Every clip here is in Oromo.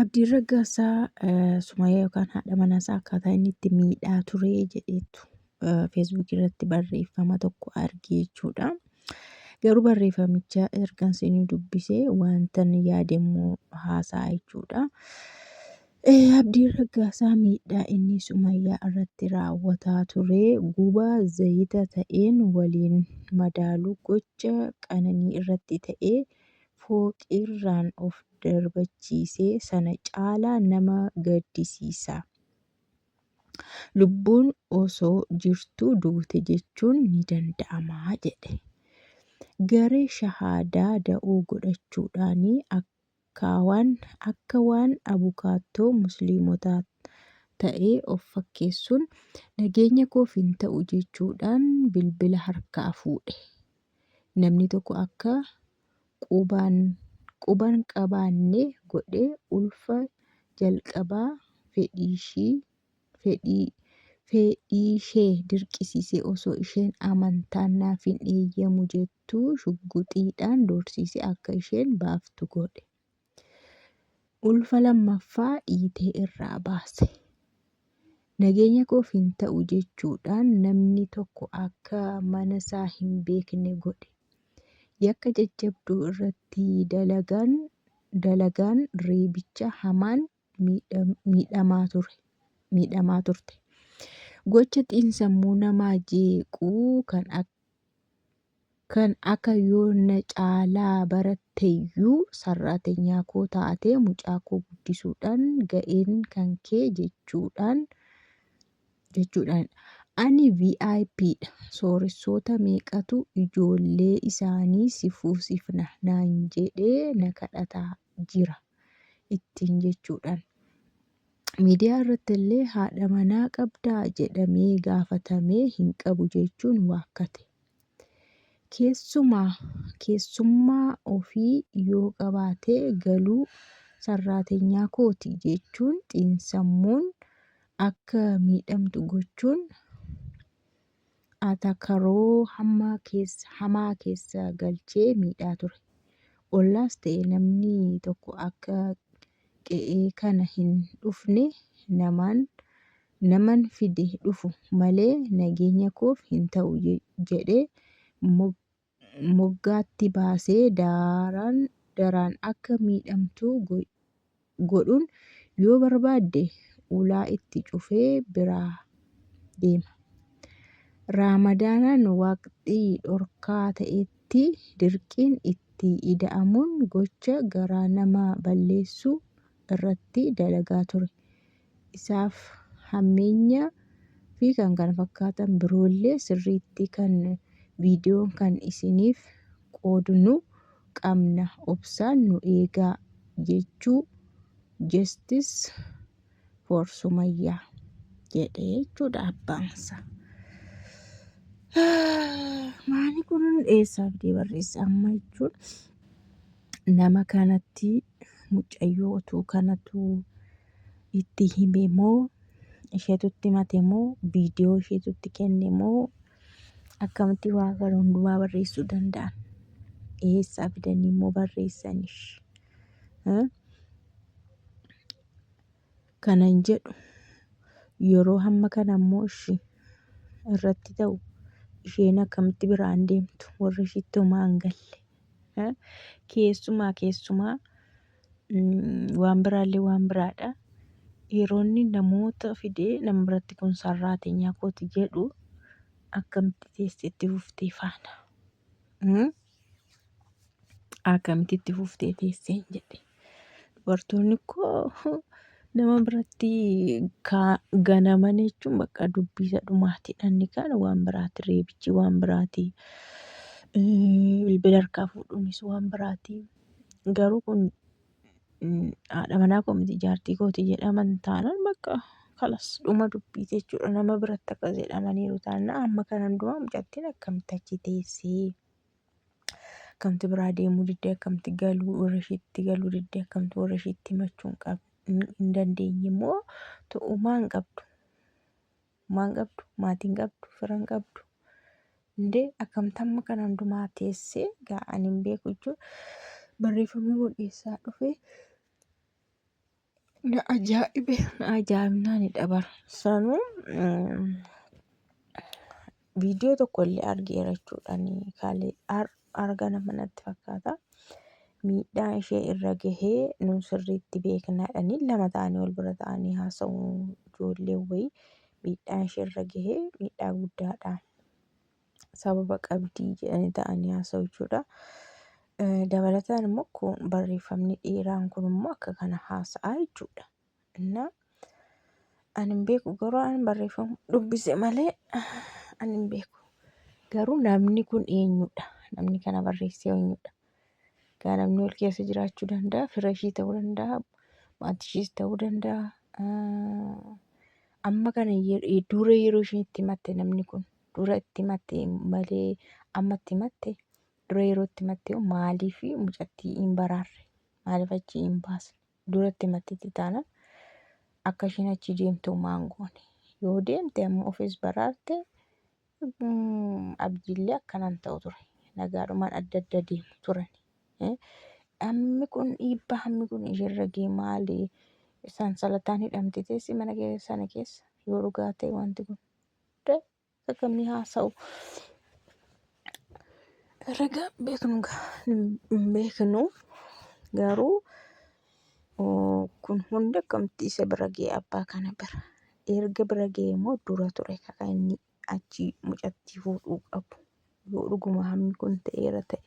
Abdiin Raggaasaa Sumayyaa yookaan haadha manaasaa akkaataa inni itti miidhaa ture jedheetu feesbuukii irratti barreeffama tokko arge jechuudha. Garuu barreeffamicha ergan isinii dubbisee wantan yaade immoo haasa'a jechuudha. Abdiin Raggaasaa miidhaa inni Sumayyaa irratti raawwataa ture gubaa zayita ta'een waliin madaalu gocha qananii irratti ta'ee fooqiirraan of darbachiise sana caalaa nama gaddisiisa. Lubbuun osoo jirtuu duute jechuun ni danda'ama jedhe. Garee shahaadaa da'oo godhachuudhaan akka waan abukaattoo musliimotaa ta'ee of fakkeessuun nageenya koof hin ta'u jechuudhaan bilbila harkaa fuudhe. Namni tokko akka quban qabaanne godhee ulfa jalqabaa fedhiishee dirqisiisee osoo isheen amantaan naaf hin eeyyamu jettuu shugguxiidhaan doorsisee akka isheen baaftu godhe. Ulfa lammaffaa dhiitee irraa baase. Nageenya koof hin ta'u jechuudhaan namni tokko akka manasaa hin beekne godhe. Yakka jajjabduu irratti dalagaan reebicha hamaan miidhamaa turte. Gocha xiinsammuu namaa jeequ kan akka yoo na caalaa baratteyyuu sarraatenyaa koo taatee mucaa koo guddisuudhaan ga'een kan kee jechuudhaan. Ani VIP dha. Sooressoota meeqatu ijoollee isaanii si fuusifna naan jedhee na kadhataa jira ittiin jechuudhaan. Miidiyaa irratti illee haadha manaa qabdaa jedhamee gaafatamee hin qabu jechuun waakkate. Keessummaa ofii yoo qabaate galuu sarraatenyaa kooti jechuun xiinsammuun akka miidhamtu gochuun atakaroo hamaa keessa galchee miidhaa ture. Ollaas ta'e namni tokko akka qe'ee kana hin dhufne naman fide dhufu malee nageenya koof hin ta'u jedhee moggaatti baasee daraan akka miidhamtu godhuun yoo barbaadde ulaa itti cufee biraa deema. Raamadaanaan waqtii dhorkaa ta'etti dirqiin itti ida'amuun gocha garaa nama balleessu irratti dalagaa ture. Isaaf hammeenya fi kan kana fakkaatan biroollee sirriitti kan viidiyoon kan isiniif qoodnu qabna obsaan nu eegaa jechuu Justice for Sumayyaa jedhe jechuudha abbaansa. Maali kun eessaa fidee barreessa amma jechuun nama kanatti mucayyoo utuu kanatu itti hime moo isheetu itti himate moo viidiyoo isheetu itti kenne moo akkamitti waa kana hundumaa barreessuu danda'an? Eessaa fidanii immoo barreessanish? Kanan jedhu yeroo hamma kana immoo ishi irratti ta'u isheen akkamitti biraan deemtu warra ishiitti homaa hin galle. Keessumaa keessumaa waan biraallee waan biraadha. Yeroo inni namoota fidee nama biratti kun sarraatenyaa kooti jedhu akkamitti teessee itti fuftee faana. Akkamitti itti fuftee teesseen jedhe. Dubartoonni koo nama biratti ganaman jechuun bakka dubbii isa dhumaati. Inni kaan waan biraati. Reebichi waan biraati. Bilbila harkaa fuudhuunis waan biraati. Garuu kun haadha manaa koo miti jaartii kooti jedhaman taanaan bakka kalas dhuma dubbii jechuudha. Nama biratti akkas jedhamaniiru taanaan amma kana hundumaa mucattiin akkamitti achi teessee? Akkamti biraa deemuu diddee akkamti galuu warra isheetti galuu diddee akkamti warra isheetti himachuu hin dandeenye immoo ta'umaa hin qabdu. Homaa hin qabdu, maatii hin qabdu, fira hin qabdu. Indee akkamti amma kana hundumaa teessee gaa ani hin beeku jechuudha. Barreeffamni kun eessaa dhufe? Na ajaa'ibe, na ajaa'ibnaanidha bara. Sanuu viidiyoo tokko illee argeera jechuudha. Kalee arga nama natti fakkaata. Miidhaa ishee irra gahee nu sirriitti beeknaadhanii lama ta'anii wal bira ta'anii haasa'u ijoollee wayii miidhaa ishee irra gahee miidhaa guddaadha. Sababa qabdii jedhanii ta'anii haasa'u jechuudha. Dabalataan immoo kun barreeffamni dheeraan kun immoo akka kana haasa'a jechuudha. Innaa ani hin beeku garuu ani barreeffama dubbise malee ani hin beeku. Garuu namni kun eenyudha? Namni kana barreesse eenyudha? Egaa namni wal keessa jiraachuu danda'a, fira ishii ta'uu danda'a, maatii ishiis ta'uu danda'a. Amma kana dura yeroo isheen itti himatte namni kun dura itti himatte malee amma itti himatte dura yeroo itti himatte maaliif mucattii hin baraarre? Maaliif achii hin baasne? Dura itti himattetti taanaan akka isheen achi deemtu maan goone? Yoo deemte amma ofiis baraarte abdiillee akkanaan ta'u ture. Nagaadhumaan adda adda deemu turan. Hammi kun dhiibbaa hammi kun isheerra ga'e maali? Sansalataan hidhamte teessi mana sana keessa yoo dhugaa ta'e wanti kun. Akkamii haasa'u? Ragaa beeknu hin beeknu garuu kun hundi akkamitti isa bira ga'e abbaa kana bira. Erga bira ga'e immoo dura ture kan inni achi mucattii fuudhuu qabu. Yoo dhuguma hammi kun ta'eera ta'e.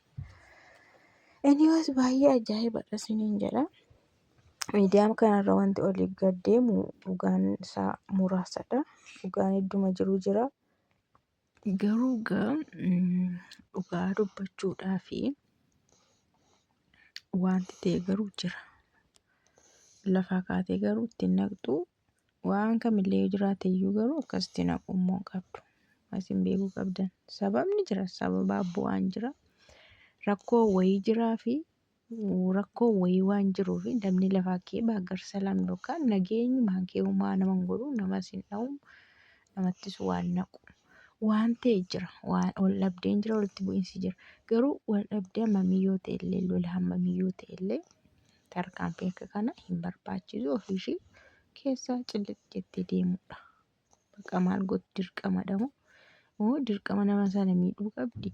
Anyways baay'ee ajaa'ibadha isiniin jedha. Miidiyaa kanarra wanti oliif gad deemu dhugaan isaa muraasadha. Dhugaan hedduma jiru jira. Garuu gaa dhugaa dubbachuudhaa fi wanti ta'e garuu jira. Lafaa kaatee garuu ittiin naqxu waan kamillee yoo jiraate iyyuu garuu akkasitti naquu immoo hin qabdu. Isin beekuu qabdan. Sababni jira. Sababaa bu'aan jira. Rakkoo wayii jiraa fi rakkoo wayii waan jiruuf namni lafaa kee baaggar salaam yookaan nageenyumaan kee homaa nama hin godhu namas hin dha'u namattis waan naqu. Waan ta'e jira. Waan wal dhabdeen jira walitti bu'iinsi jira. Garuu wal dhabdee hammamii yoo ta'e illee lola hammamii yoo ta'e illee tarkaanfii akka kana hin barbaachisu ofii ishii keessaa cilliq jettee deemudha. Bakka maal gootu dirqamadha moo moo dirqama nama sana miidhuu qabdi?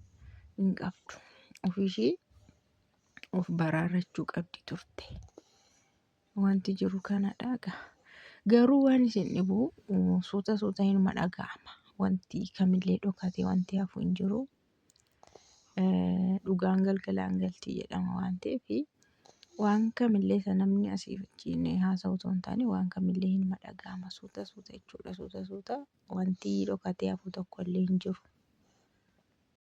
Hin qabdu. Ofii ishii of baraarachuu qabdi turte. Wanti jiru kanadha egaa. Garuu waan isin dhibu suuta suuta inuma dhaga'ama. Wanti kamillee dhokate wanti hafu hin jiru. Dhugaan galgalaan galti jedhama waan ta'eef waan kamillee isa namni asii fi achiin haasa'u otoo hin taane waan kamillee inuma dhaga'ama suuta suuta jechuudha. Suuta suuta wanti dhokatee hafu tokko illee hin jiru.